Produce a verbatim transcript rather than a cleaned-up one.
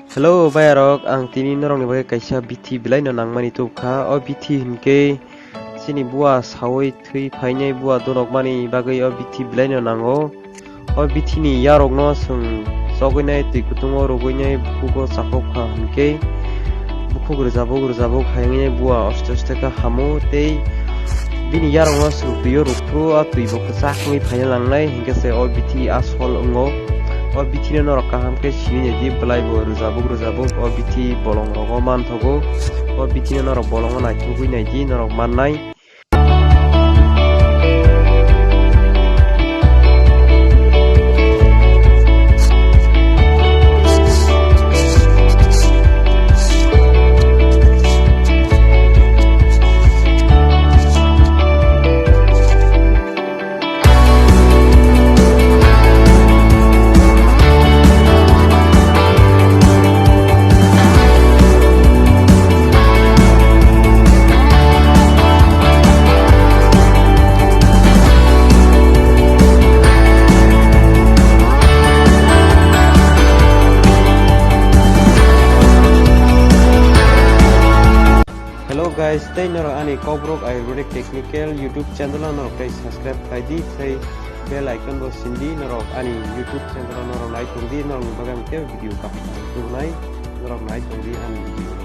Hello bayarok, ang tini norokni bagwi kaisa bithi bilaino nangmani tubkha. O bithi hinkhe chini bua sawi thwi phainai bua donokmani bagwi o bithi bilaino nango. O bithini yarokno chwng chogwinai twi kutungo rwgwinai bukhugo chakhokha hinkhe bukhuk rwjabuk rwjabuk hayungnai bua oste oste khe hamo tei bini yarokno chwng twio rwphuru, a twi bo kwchak wngwi phaina nangnai, hinkhe se o bithi a sol wngo. O bithino norok kaham khe sini naidi, belai bo rwjabuk rwjabuk o bithi bolong rogo manthogo. O bithino norok bolongo naithogwi naidi, norok mannai. Hello guys, tei norok ani Kokborok Ayurvedic Technical YouTube channel o norok tei subscribe khlai di, tei bell icon bo sindi, norok ani YouTube channel o norok nai tong di, norok ni bagwi ang tei video kaham kaham tubunai, norok nai tong di ani video.